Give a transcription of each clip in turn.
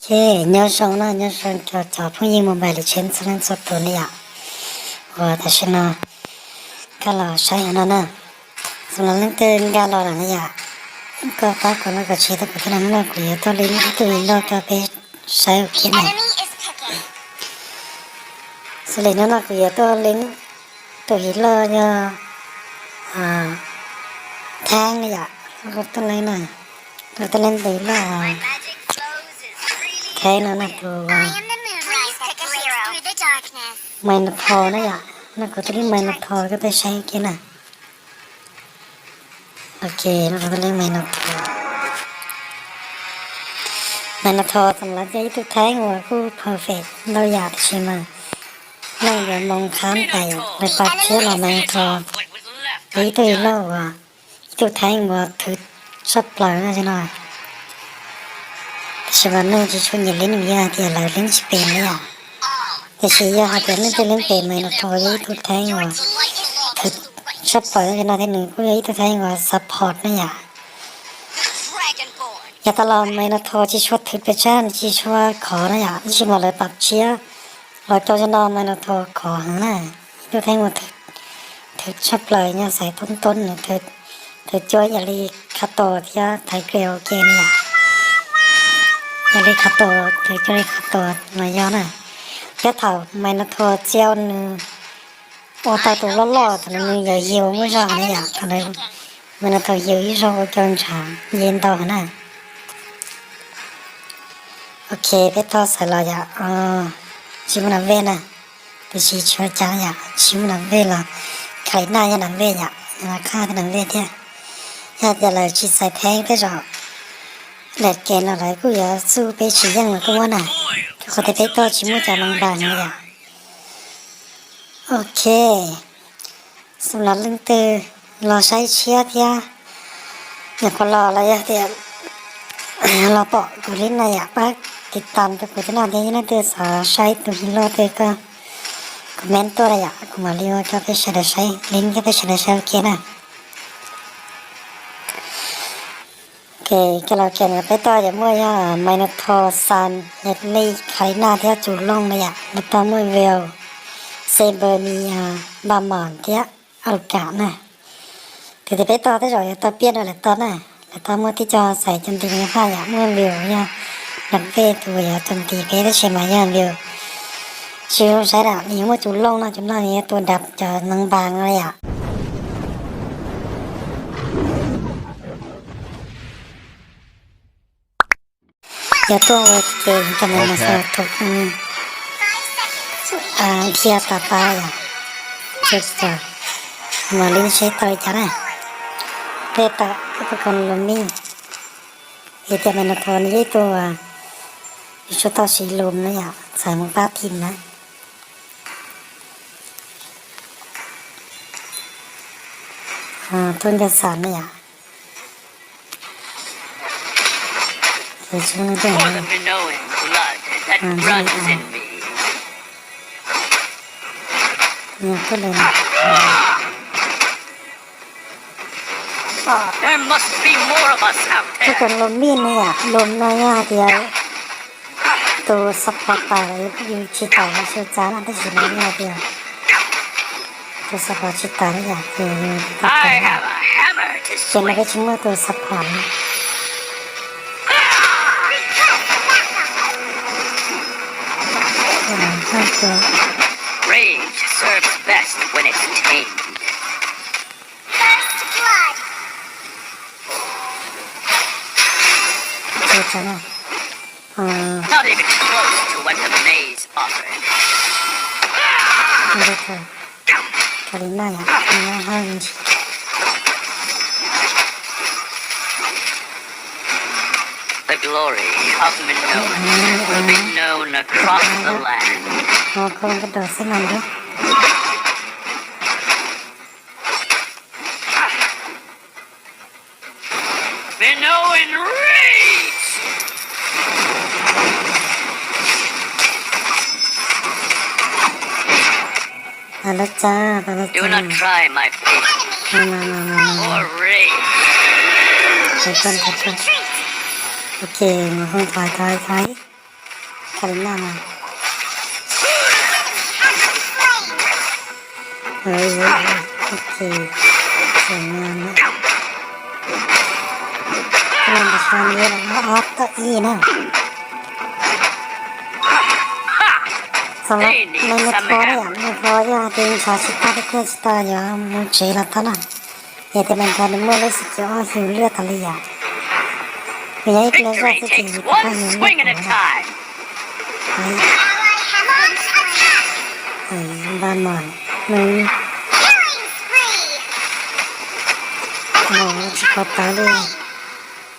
Ok, nyob zoo na, nyob zoo rau cov phooj ywg mobile li tsheb txhua leej txhua tus na yom. Uas tam sim no koj los saib hauv no na, xam los leej twg nkag los lawm na yom, koj pab kom laj kom share tau kuv thiab na, hnub no kuv yuav tuaj li ib tug his loj rau peb saib ua ke na. Xws li hnub no kuv yuav tuaj li tus his loj yog Theeb na yom, tuaj li na, tuaj li tus his loj Theeb no na, tus Minotaur na yom, no kuv tuaj li Minotaur koj peb saib ua ke na. Ok, no kuv tuaj li Minotaur. Minotaur xam los yog ib tug Theeb uas kuj perfect ntau yam tiam sis mas neeg yuav moo khab tas lawv pab thiab los Minotaur yog ib tug his loj uas ib tug Theeb uas thwv tshaj plaws no. Tiam sis mas neeg tsis tshua nyiam li nws yog hais tias lawv leeb tsis pem li yom. Tiam sis yog hais tias leej twg leeb pem Minotaur yog ib tug Theeb uas thwv tshaj plaws no thiab nws kuj yog ib tug Theeb uas support na yom. Yav tas los Minotaur tsis tshua thwv pes tsawg, tsis tshua khov na yom, tab sis mas lawv pab tshiab los coj zaj no Minotaur khov heev na. Ib tug Theeb uas thwv tshaj plaws nyob xaiv toob toob nws thwv cuab yam li Khatos thiab Tigreal ua ke na yom. Yam li Khatos, thwv cuab li Khatos los yog na. Thiab thaum Minotaur txiav nws ua tau tus loj loj thaum nws yog hiu muaj zog na yom, thaum Minotaur hiu ib zaug ua cov ntshav nce ntau heev na. Ok, peb tau xaiv los yom, tsis muaj nas vej na, tiam sis tsis ua cas yom, tsis muaj nas vej los Kalina yog nas vej yom, yog los khaj thiab nas vej thiab. Yog tias lawv tsis xaiv Theeb tej zaum lawv kem los lawv kuj yuav txuj peb tsis yeej los kuj muab na, rau qhov tias peb toj tsis muaj cov noo npas no yom. Ok, xam los leej twg los saib tshiab thiab nyuam qhuav los los yog tias los pom kuv li no yom, pab tiv tam rau kuv thiab no thiab, yog leej twg xav saib tus his loj twg koj comment tuaj na yom, kuv mam li ua rau peb sawv daws saib, link rau peb sawv daws saib ua ke na. Ok, koj los kem no peb toj yuav muaj yog Minotaur, Sun, Ledley, Kalina thiab Tsulooj na yom, lawv toj muaj Veil, Saber, Mia, Balmung thiab Alucard na. Tus tias peb toj tej zaum yuav tau piaj rau lawv toj na, lawv toj muaj tib co xaiv cov nti nyob haj yam muaj Veil yog nas vej tus uas yuav txuas nti peb tab sis mas yog Veil tsis zoo saib dam, nws yuav muaj Tsulooj no, Tsulooj no yuav tua dam cov noo npas no yom. Yog tuaj ua ke cov Minotaur thum dhia tas pab yom, ces mam li seb tau li cas na. Peb tau ib tug Khoo Lwm Mij, vim tias Minotaur nws yog ib tug yuav tsum tau siv Lwm na yom, txawm mus pab team na. Tuaj nco xav na yom. Tus Khoo Lwm Mij no yom, Lwm no yog hais tias tus support tas los yus tsis tau los xyuas txav na, tab sis no yog hais tias tus support tsis tas na yom, ces yus tau tau na. Ces no peb tsis muaj tus support na. Rage serves best when it's tamed. Not even close to what the maze offered. Kalina yom, Kalina haj ntsis. The glory of Minoan will be known across the land. Ho kho nkaj dos xwb mas nrub. Minoan rage! Tau lawv txav, tau lawv txav. Do not try my patience or rage. Thov txim, thov txim. Ok, mus hoo thov thov thov. Li no mas. Ok, tsis nyob na. Koj lam ntas so nyiav los ob tawm ib na. Txog los nej nyiav hlo na yom, nyiav hlo yog hais tias ntshav tsis tau thiab thiaj tsis tau yuav mus tsev los tau na. Yog tias nws nrog nws muaj lub xiv cuv ob his lwaj tas li yom. Nws yog ib pliag zoj xwb ces yus tau ob his lwaj tas li na. Npaj mom nws, mom tsis pom tawv li,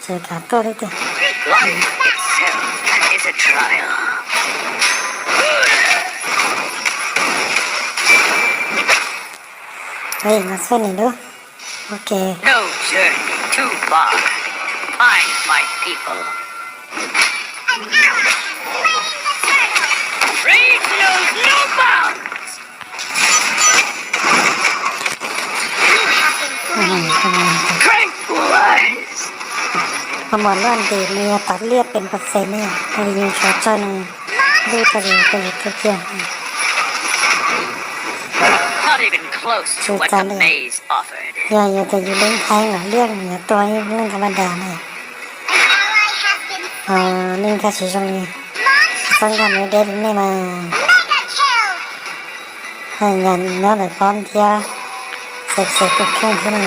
tseem kam tuaj li tiag. Ej, mas xwb nim lub. Ok. No journey too far to find my people. Rage knows no bounds. Tranquilize. Koj muab luaj ntim nws yog tas liaj pes percent ne, tas li yus tshuav tsawg nws lub tas li tas li tiag tiag. Not even close to what the maze offered. Yog yus tias yus lub nqaij los liaj nws yuav tuag ib lub nqaij npaj das ne. Ho nej nkag siv zoo li, txhob nkag mus deb li nej mas. Hais nyas nyob ntawm pob thiab, xes xes tus kheej thiab ne.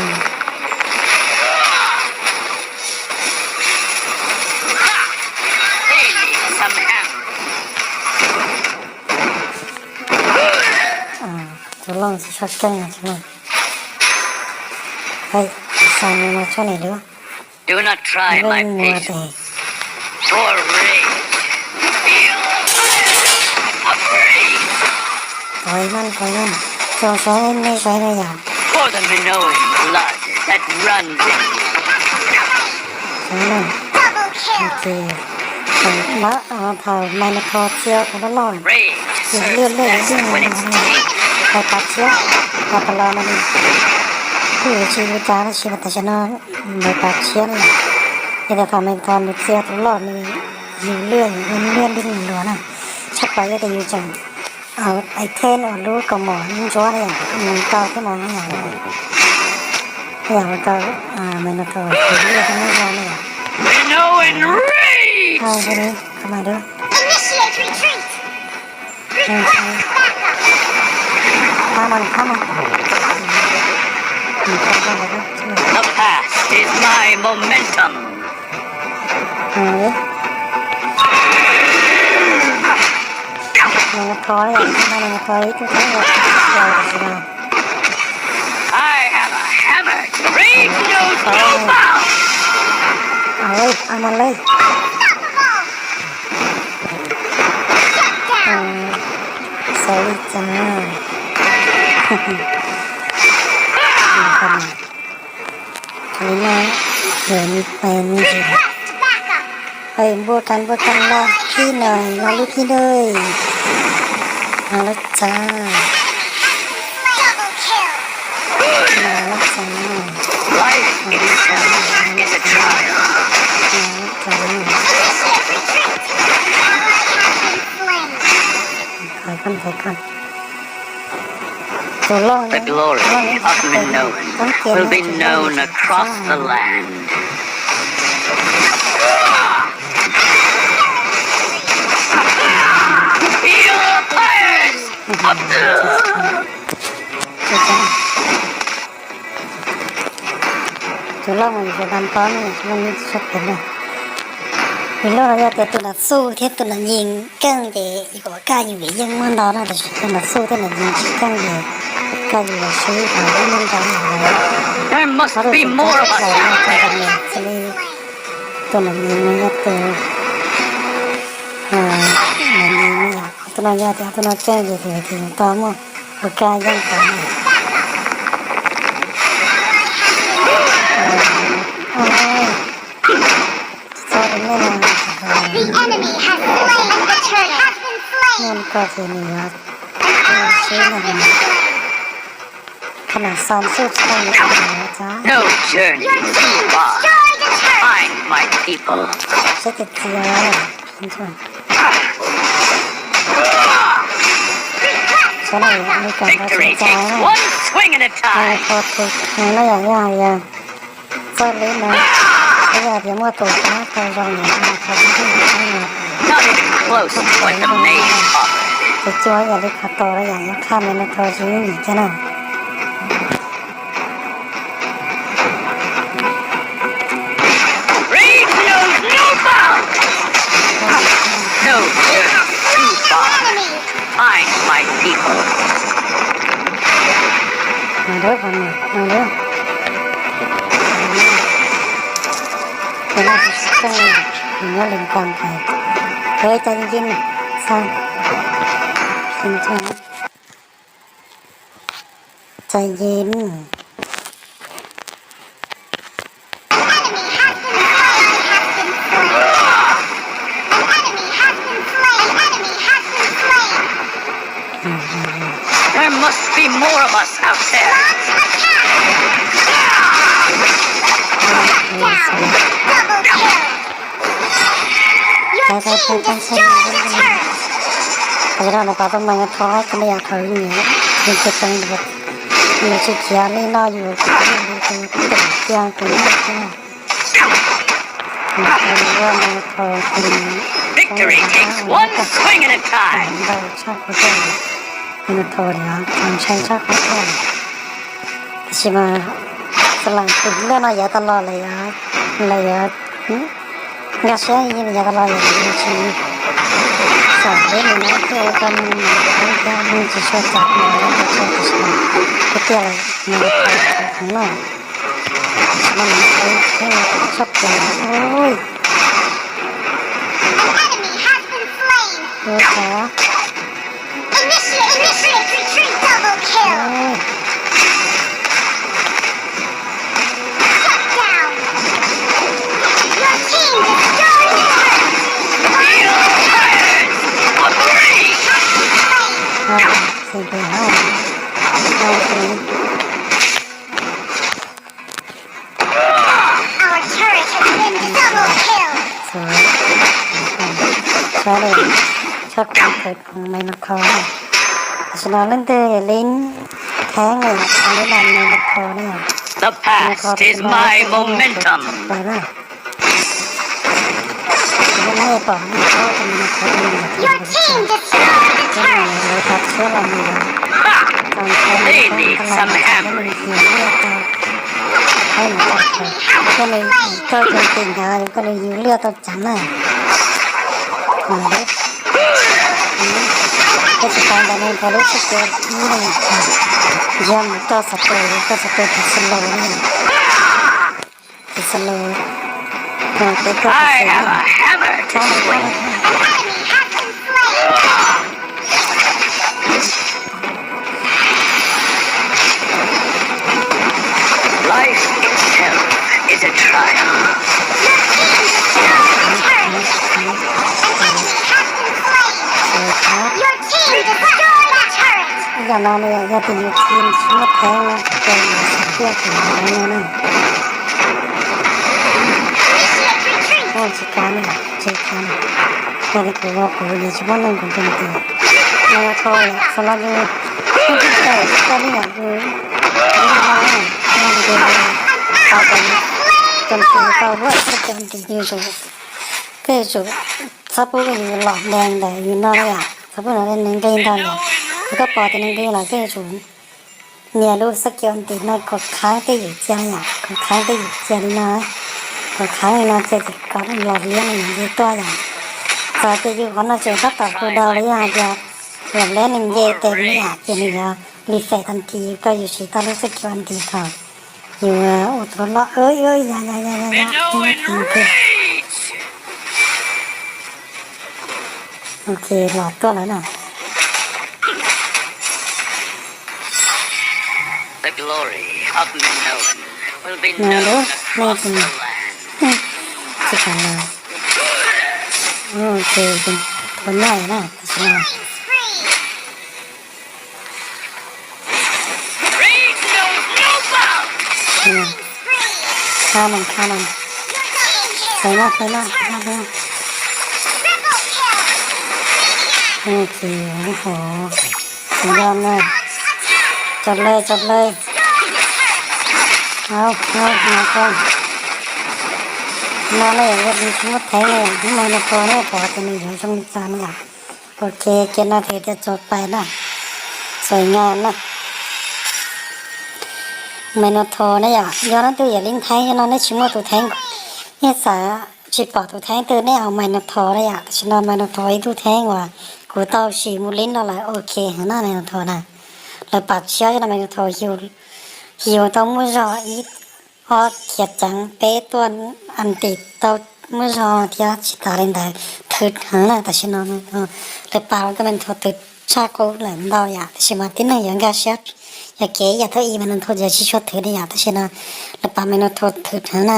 Tus looj tsis tshua keej tus looj. Hais, xav mus mas tshua nim lub. Do not try my patience. For rage, feel a breeze. Pov ib leeg, pov ib leeg, zoo saib nej saib na yom. For the Minoan blood that runs in me. Saib na. Double kill. Ok. Thaum Minotaur txia tus loj loj, tus lwj lwj ib yam li Maiv Paj Tshiab, Maiv Paj Los no, kuj yuav tsis ua cas tab sis mas tam sim no Maiv Paj Tshiab na, yog tias thaum Maiv Paj Los nws txia tus loj nws yug lwj, yug lwj nti nws luag na, tshaj plaws yog tias yus tseem item uas lub kaus mom ntsuab na yom, nws tau thiab mas yam no, yam ua rau Maiv Paj Los yug lwj thiab nws luag na yom. Initiate retreat. Request backup. Phá mas, phá mas. The past is my momentum. Nws thov, nws thov ib tug thiab los, los tam sim no. I have a hammer. Rage knows no bounds. Ua mas lawm. Xav li cas? Li no, npua kas npua kas los tib no, los lub tib no, los lub tib no. Los lub tsav, los lub tsav, los lub tsav. Thov koj, thov koj. Tus looj, the glory of Minoan will be known across the land. Feel the fires of Tus looj mas yus xav tau npab no, tus looj yeej tsis tshua phem na. Vim loj no yog tias tus nam xuj thiab tus nam yees keej ces kom kaj yus vim yeej muaj ntau na, tab sis tus nam xuj thiab nam yees tsis keej ces kaj yus los swb los yeej muaj ntau na. There must be more of us out there. Tus nam yees no yog tus, nam yees no yog, tus no yog tias tus no keej ces tus yees tau muaj ua kaj yeej tau na. Txhob ua nej no, nej ko ces nws yuav swb no. Qhov nam xo xub tsis tau yuav tau. No journey too far to find my people. Seb tiag tiag. Txhob li cas ntawd tsis txaus na. Tus no yog yog yog txawj li no, yog tias muaj tus tab tau zoo yog tau ib tug no, ces cua yog li qhov tau yog yog qhaj me no tau tsis nyim kiag na. Rage knows no bounds. Soldier, too far. Find my people. Mas dab qhov no, mas dab. Tus no tsis txawj, nws nyob li npam ntawd. Ua cas yeej yeej, xa, txhob, txhob yeej. There must be more of us out there. Shut down. Double kill. Your team destroyed a turret. Tus no nws pom tus mas nws rho tau me yam thaum nws, nws tsis tseem, nws tsis khiav li no yus tus cia tus noj thiab. Nws tau ua mas thaum Victory takes one swing at a time. Ntau tshaj kuv coj, nws thaum li thaum ntshai tshaj kuv coj. Tiam sis mas xav las tus lej no yav tas los lawm yog, lawm yog nkag siab yav tas los yog tsis xam peb mus no thiaj ua rau nws mus thiab nws tsis tshua tsam mus no tsis tshua tiam sis mas kuv tiag lawm nws tau heev na. Tam sim no nws tau tshaj plaws ua. An enemy has been slain. Ua cas? Initiate, initiate retreat, double kill. Shut down. Your team destroyed the turret. Feel the fire of rage. An enemy has been slain. Ua cas, xwm tias hab, tau xwm. Our turret has been double kill. Txhob li, txhob kov thaum khoom me no kho na. Tam sim no leej twg li theeb li, li no me no kho na. The past is my momentum. Your team destroyed the turret. Ha! Pay me some hammers. Koj nws tau cov tis ntawd koj nws yug liaj tau ceev na. Koj tsis tas ntawd nws nrhiav lub txoj kev ib na, yog mus rau xov tus, koj xov tus tus xas laus na, tus xas laus, no peb koj tus xas laus. Life itself is a triumph. Your team destroyed a turret. An enemy has been slain. Your team destroyed a turret. Yog no ne, yog tus yus tsis muaj theeb no ces yus xav tiaj tus no no na. Initiate retreat. Tsis kav na, tsis kav na. Yog li kuv ua kuv li tsis muaj neeg kuv nrog tis. Yog thaum yog xav los yus, koj li yog yus, yus no, yog li tau tis, tau luaj txoj kev tis yus, koj yus txhob pub yus los ntees ntawm yus no li yom, txhob pub no li nws nqi ntag yom. Yog koj pom tias nws nqi lawm koj yuav tsum nias lub txoj kev ua ntim no kom khab tej yus cia li yom, kom khab tej yus cia li no, kom khab li no cia ces kom los liab nws nce tuaj yom. Txawm tias yus qhov no tseem tab tom hu daus los yog hais tias los liab nws nce tes li yom ces nws yuav li fem tag nrho, koj yuav siv tau lub txoj kev ua ntim thaum yus ua tus loj, ya ya ya ya ya, ok, los tuaj lawm na. The glory of Minoan will be known across the land. Tsis kam los. Ok, tus nyuj na, tam sim no. Rage knows no bounds. Come on, come on. Xaiv no, xaiv no, xaiv no. Triple kill. Ok, hov. Yog na, tso play, tso play. Au, no, no, no, no na yom, yog li tsis muaj theeb na yom, muaj Minotaur na pom tias nws yuav zoo li cas na yom. Ok, kiag no ces tias tso play na, tso nyaj na. Minotaur na yom, yog leej twg yog li theeb no nej tsis muaj tus theeb, nej xav tsis pom tus theeb twg nej au Minotaur na yom. Tam sim no Minotaur ib tug theeb uas kuv tau sim mus li no lawm, ok heev na Minotaur na. Lawv pam tshiab no Minotaur yus tau muaj zog ib ob khiav ceev peb tuaj anti tau muaj zog thiab tsis tas li ntawd, thwv heev na tam sim no. Lawv pam tus Minotaur thwv tshaj qub lawm ntau yom, tab sis mas tib neeg yuav nkag siab, yog kev yam thawj ib Minotaur ces tsis tshua thwv li yom, tab sis no lawv pam Minotaur thwv heev na.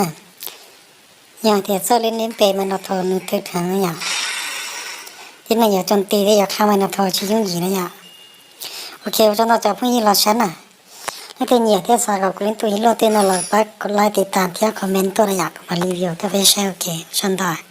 Yog tias txawj li neb pem Minotaur nws thwv heev yom, tib neeg yuav tso nti thiab yuav qha Minotaur tsis yooj yim na yom. Ok, ua tsaug ntau cov phooj ywg los saib na. Leej twg nyiam thiab xav kom kuv leej twg ib luaj tej no los pab like, tiv tas thiab comment tuaj na yom, kuv mam li review tuaj peb saib. Ok, ua tsaug ntau.